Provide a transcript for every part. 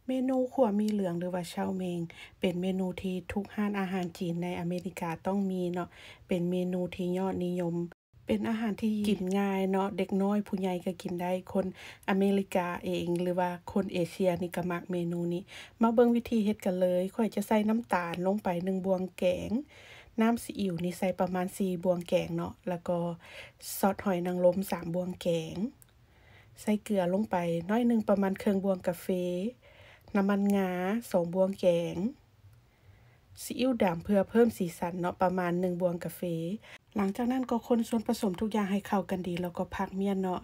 ເມນູຂົ້ວໝີ່ເຫຼືອງ ຫຼືວ່າເຊົາເມັງ ເປັນເມນູທີ່ທຸກຮ້ານອາຫານຈີນໃນອາເມລິກາຕ້ອງມີເນາະ, ເປັນເມນູທີ່ຍອດນິຍົມ, ເປັນອາຫານທີ່ກິນງ່າຍເນາະ, ເດັກນ້ອຍຜູ້ໃຫຍ່ກໍກິນໄດ້, ຄົນອາເມລິກາເອງ ຫຼືວ່າຄົນເອເຊຍນີ້ກໍມັກເມນູນີ້. ມາເບິ່ງວິທີເຮັດກັນເລີຍ. ຂ້ອຍຈະໃສ່ນ້ຳຕານລົງໄປໜຶ່ງບ່ວງແກງ, ນ້ຳຊີອິ້ວນີ້ໃສ່ປະມານສີ່ບ່ວງແກງເນາະ, ແລ້ວກໍຊອດຫອຍນາງລົມສາມບ່ວງແກງ. ໃສ່ເກືອລົງໄປໜ້ອຍໜຶ່ງ ປະມານເຄິ່ງບ່ວງກາເຟ, ນ້ຳມັນງາສອງບ່ວງແກງ, ຊີອິ້ວດຳເພື່ອເພີ່ມສີສັນເນາະ ປະມານໜຶ່ງບ່ວງກາເຟ. ຫຼັງຈາກນັ້ນກໍຄົນສ່ວນປະສົມທຸກຢ່າງໃຫ້ເຂົ້າກັນດີ ແລ້ວກໍຜັກມ້ຽນເນາະ.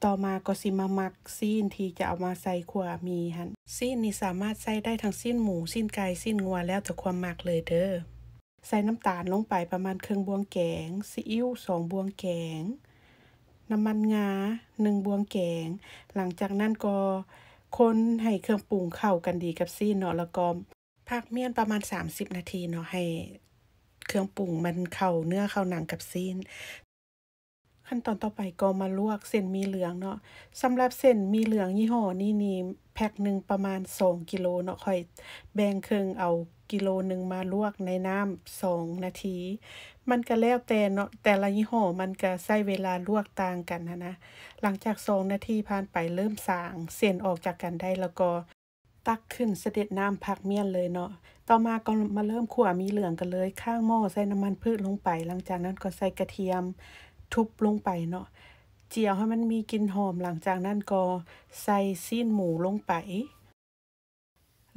ຕໍ່ມາກໍຊິມາໝັກຊີ້ນທີ່ຈະເອົາມາໃສ່ຂົ້ວໝີ່ຫັ້ນ. ຊີ້ນນີ້ສາມາດໃສ່ໄດ້ທັງຊີ້ນໝູ, ຊີ້ນໄກ່, ຊີ້ນງົວ ແລ້ວແຕ່ຄວາມມັກເລີຍເດີ້. ໃສ່ນ້ຳຕານລົງໄປປະມານເຄິ່ງບ່ວງແກງ, ຊີອິ້ວສອງບ່ວງແກງ, ນ້ຳມັນງາໜຶ່ງບ່ວງແກງ. ຫຼັງຈາກນັ້ນກໍຄົນໃຫ້ເຄື່ອງປຸງເຂົ້າກັນດີກັບຊີ້ນເນາະ, ແລ້ວກໍຜັກມ້ຽນປະມານສາມສິບນາທີເນາະ, ໃຫ້ເຄື່ອງປຸງມັນເຂົ້າເນື້ອເຂົ້າໜັງກັບຊີ້ນ. ຂັ້ນຕອນຕໍ່ໄປກໍມາລວກເສັ້ນໝີ່ເຫຼືອງເນາະ. ສຳລັບເສັ້ນໝີ່ເຫຼືອງຍີ່ຫໍ້ນີ້ນີ້ ແພັກໜຶ່ງປະມານສອງກິໂລເນາະ, ຂ້ອຍແບ່ງເຄິ່ງເອົາກິໂລໜຶ່ງມາລວກໃນນ້ຳສອງນາທີ. ມັນກະແລ້ວແຕ່ເນາະ, ແຕ່ລະຍີ່ຫໍ້ມັນກະໃຊ້ເວລາລວກຕ່າງກັນຫັ້ນນະ. ຫຼັງຈາກສອງນາທີຜ່ານໄປ ເລີ່ມສາງເສັ້ນອອກຈາກກັນໄດ້ ແລ້ວກໍ ຕັກຂຶ້ນສະເດັດນ້ຳຜັກມ້ຽນເລີຍເນາະ. ຕໍ່ມາກໍມາເລີ່ມຂົ້ວໝີ່ເຫຼືອງກັນເລີຍ. ຄ້າງໝໍ້ໃສ່ນ້ຳມັນພືດລົງໄປ, ຫຼັງຈາກນັ້ນກໍໃສ່ກະທຽມທຸບລົງໄປເນາະ, ຈຽວໃຫ້ມັນມີກິ່ນຫອມ. ຫຼັງຈາກນັ້ນກໍໃສ່ຊີ້ນໝູລົງໄປ.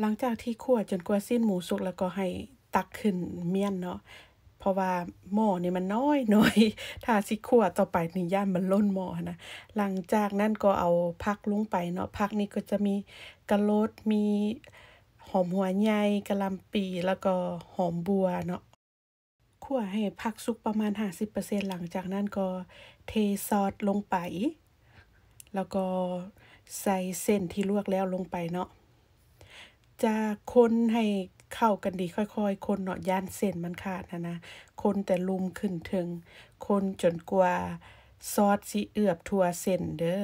ຫຼັງຈາກທີ່ຂົ້ວຈົນກວ່າຊີ້ນໝູສຸກແລ້ວ ກໍໃຫ້ຕັກຂຶ້ນມ້ຽນເນາະ. ເພາະວ່າໝໍ້ນີ້ມັນນ້ອຍໆ ຖ້າຊິຂົ້ວຕໍ່ໄປນີ້ຢ້ານມັນລົ້ນໝໍ້ຫັ້ນນະ. ຫຼັງຈາກນັ້ນກໍເອົາຜັກລົງໄປເນາະ, ຜັກນີ້ກໍຈະມີກະໂຫຼດ, ມີຫອມຫົວໃຫຍ່, ກະຫຼ່ຳປີ ແລ້ວກໍຫອມບົວເນາະ. ຂົ້ວໃຫ້ຜັກສຸກປະມານຫ້າສິບເປີເຊັນ, ຫຼັງຈາກນັ້ນກໍເທຊອດລົງໄປ ແລ້ວກໍໃສ່ເສັ້ນທີ່ລວກແລ້ວລົງໄປເນາະ. ຈະຄົນໃຫ້ເຂົ້າກັນດີ, ຄ່ອຍໆຄົນເນາະ, ຢ້ານເສັ້ນມັນຂາດຫັ້ນນະ. ຄົນແຕ່ລຸ່ມຂຶ້ນເທິງ, ຄົນຈົນກວ່າຊອດຊິເອືອບທົ່ວເສັ້ນເດີ້.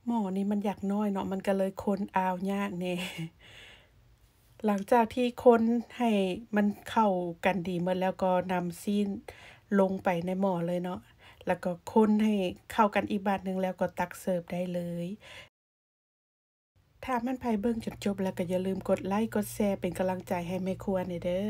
ໝໍ້ນີ້ມັນຢາກນ້ອຍເນາະ, ມັນກໍເລີຍຄົນອາວຍາກແດ່. ຫຼັງຈາກທີ່ຄົນໃຫ້ມັນເຂົ້າກັນດີໝົດແລ້ວ ກໍນຳຊີ້ນລົງໄປໃນໝໍ້ເລີຍເນາະ, ແລ້ວກໍຄົນໃຫ້ເຂົ້າກັນອີກບາດໜຶ່ງ ແລ້ວກໍຕັກເສີບໄດ້ເລີຍ. ຖ້າແມ່ນໃຜເບິ່ງຈົນຈົບແລ້ວ ກໍຢ່າລືມກົດໄລ ກົດແຊ ເປັນກຳລັງໃຈໃຫ້ແມ່ຄົວແດ່ເດີ້.